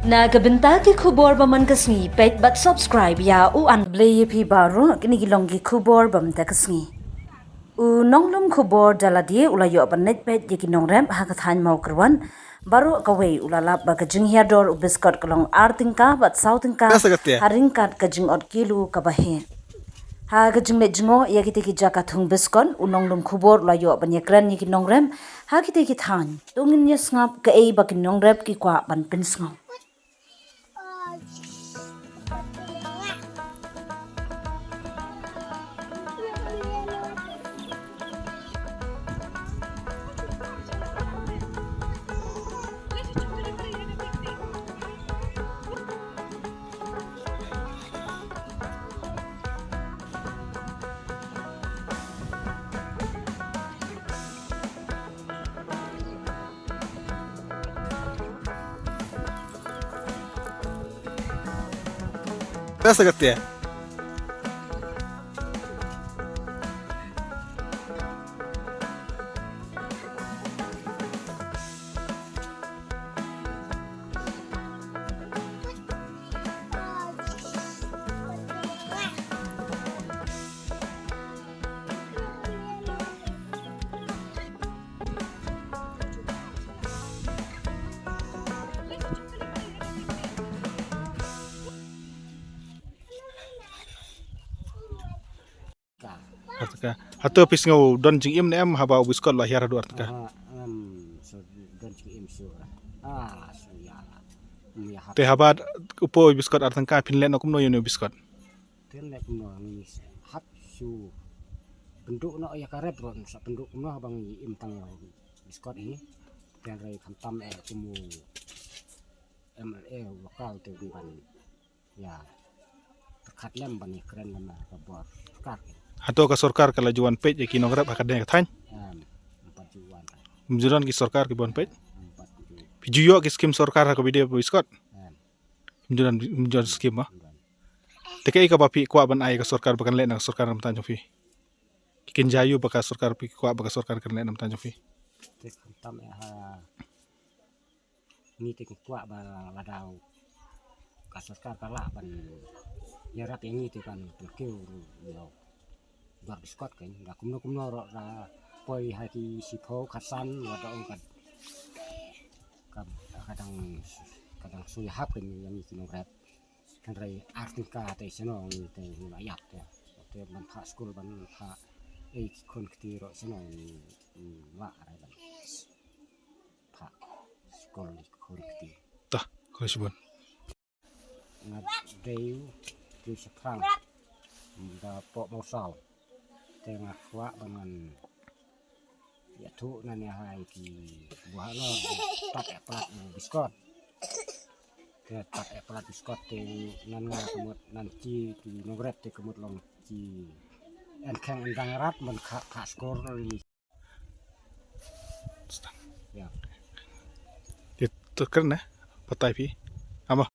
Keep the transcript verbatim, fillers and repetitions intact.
Na ka bynta ki khubor ba man ka sngi, peit bad subscribe ïa u An. Khublei ïa phi baroh, kine ki long ki khubor ba man ka sngi. U nonglum khubor da lade u la ïoh ban leit peit ïa ki nongrep ha ka thaiñ Mawkyrwat. Baroh kawei u la lap ba ka jinghiar dor u biskot ka long ar tyngka bad saw tyngka, ha ryngkat ka jingot kilo kaba heh. Ha ka jingleit jngoh ïa kitei ki jaka thung biskot, u nonglum khubor u la ïoh ban ïakren ïa ki nongrep ha kitei ki thaiñ. To ngin ïa sngap kaei ba ki nongrep ki kwah ban pynsngew. Pesa kate. Ka. Hato phi sngew don jingim ne em haba u biskot la hiar haduh ar tyngka? Ah, em, so don jingim so. Ah, so ya. Ni ha. Te haba u poi biskot ar tyngka phin leh noh kumno ïa une u biskot? Phin leh kumno ngi hap shu pynduh noh ïa ka rep ruh, sa pynduh kumno haba ngi im tang ïa u biskot hi. Phin rei khamtam eh kum u M L A u lokal te ban ïa pyrkhat lem ban ïakren lem ka bor sorkar. Hato ka sorkar ka la ju wan peit ïa ki nongrep ha kane ka thaiñ? Em, em pat ju wan. Ym ju don ki sorkar ki ban peit? Em pat ju. Phi ju ïoh ki skim sorkar ha kaba ïadei bad biskot? Em. Ym ju don, ym ju don skim ma? Ym don. Te kaei kaba phi kwah ban ai ka sorkar ba kan leh na ka sorkar na bynta jong phi? Ki kynja aiu ba ka sorkar phi kwah ba ka sorkar kan leh na bynta jong phi? Te khamtam eh ha ngi te ngi kwah ba lada ka sorkar ka lah ban ïarap ïa ngi te kan pynkiew ruh ïa u dor biskot kein, da kumno kumno ruh da poi ha ki shiphew khatsan lada ong ka, ka, ka dang, ka dang shu ïahap kein ïa ngi ki nongrep. Hynrei ar tyngka te shano ngi te ngi la ïap te. Te ban phah skul ban phah ei ki khun kti ruh shano ngi, ngi lah re ban phah skul ki khun kti. Tah, khublei shibun. Nga dei u dei shaphrang da poh Mawsaw. Te nga kwah ba ngan ïathuh na ïa hai ki buh halor, tat ïa plat biskot. Te tat ïa plat biskot te nan nga ka mut nan ki ki nongrep te ka mut long ki en kheng en dang rat ban kha kha skor li. Ya. Te to kren ne patai phi. Ama.